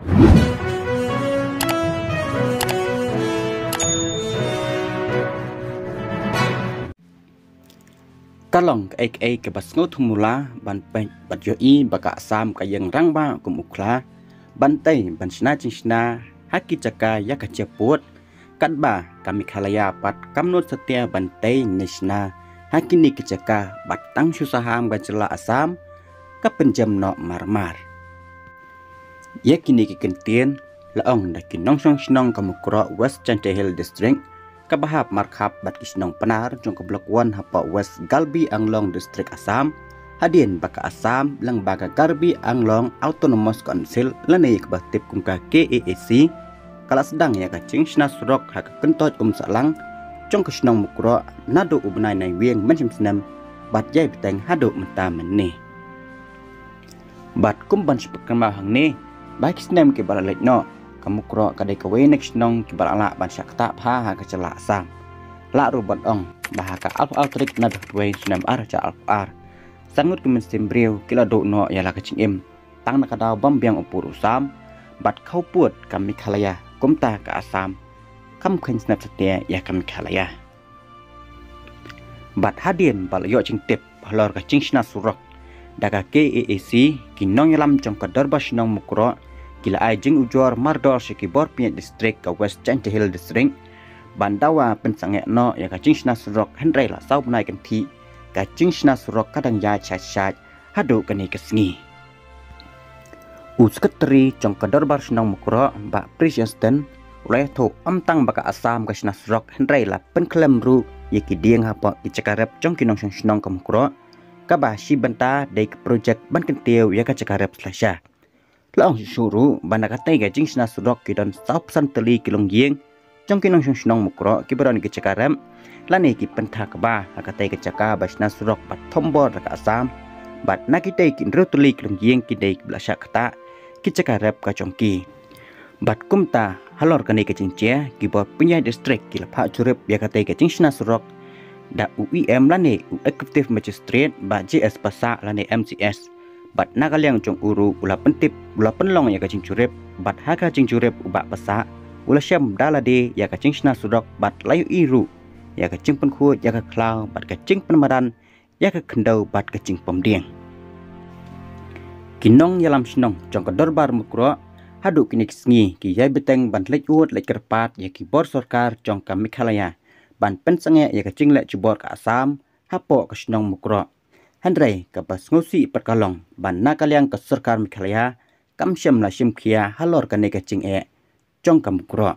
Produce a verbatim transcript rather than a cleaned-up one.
Ka long kaei kaei kaba sngewthuh mula ban peit bad ïohi ba ka Assam ka ïeng rangbah kum u khla ban tei ban shna jingshna ha ki jaka ïa ka jingput, katba ka Meghalaya pat kam nud satia ban tei ne shna ha kine ki jaka bad tang shu saham ka jylla Assam ka pynjem noh marmar. Ïa kine ki kyntien la ong da ki nongshong shnong ka Mukroh, West Jaintia Hills District, kaba hap markhap bad ki shnong Pnar jong ka Block One hapoh West Karbi Anglong District, Assam, hadien ba ka Assam lyngba ka Karbi Anglong Autonomous Council lane kaba tip kum ka K A A C ka la sdang ïa ka jingshna surok ha ka kyntoit Umsahlang jong ka shnong Mukroh naduh u bnai Naiwieng mynshem snem bad ïai bteng haduh mynta mynne. Bad kum ban shu pynkynmaw hangne, ba ki snem kiba la leit noh, ka Mukroh ka dei kawei na ki shnong kiba la lah ban shah ktah bha ha ka jylla Assam. Lah ruh ban ong ba ha ka arphew tarik na Dusniang snem ar hajar arphew ar, san ngut ki mynsiem briew ki la duh noh ïa la ka jingim, tang na ka daw bym biang u pud u sam, bad khawpud ka Meghalaya, kumta ka Assam kam kheiñ snep satia ïa ka Meghalaya. Bad hadien ba la ïoh jingtip halor ka jingshna surok da ka K A A C, ki nongïalam jong ka Dorbar Shnong Mukroh ki la ai jingujor mardor sha ki bor pynïaid district ka West Jaintia Hills District ban dawa pynsangeh noh ïa ka jingshna surok, hynrei la saw bnai kynthih ka jingshna surok ka dang ïaid shait shait haduh kane ka sngi. U Sekretari jong ka Dorbar Shnong Mukroh, Bah Precious Ten, u la ïathuh ym tang ba ka Assam ka shna surok, hynrei la pynkhlem ruh ïa ki dieng hapoh ki jaka rep jong ki nongshong shnong ka Mukroh, kaba shi bynta dei ka projek ban kyntiew ïa ka jaka rep slasha. La ong shuh shuh ruh ba na katei ka jingshna surok ki don sawphew san tylli ki longïing jong ki nongshong shnong Mukroh kiba don ki jaka rep lane ki pyntha kba ha katei ka jaka ba shna surok ba thombor da ka Assam, bad na kitei ki hynriew tylli ki longïing ki dei kiba la shah ktah ki jaka rep ka jong ki. Bad kumta halor kane ka jingjia, ki bor pynïaid district ki la phah jurip ïa katei ka jingshna surok da u E M lane u Executive Magistrate, Bah J S Passah lane M C S. Bad na ka liang jong u ruh u la pyntip, u la pynlong ïa ka jingjurip, bad ha ka jingjurip u Bah Passah u la shem da lade ïa ka jingshna surok bad la ïohi ruh ïa ka jingpynkhuid ïa ka khlaw bad ka jingpynmadan ïa ka khyndew bad ka jingpom dieng. Ki nongïalam shnong jong ka Dorbar Mukroh haduh kine ki sngi ki ïai bteng ban leit ud leit kyrpad ïa ki bor sorkar jong ka Meghalaya ban pynsangeh ïa ka jingleh jubor ka Assam hapoh ka shnong Mukroh. Hynrei kaba sngewsih pat ka long ba na ka liang ka sorkar Meghalaya kam shym la shim khia halor kane ka jingeh jong ka Mukroh.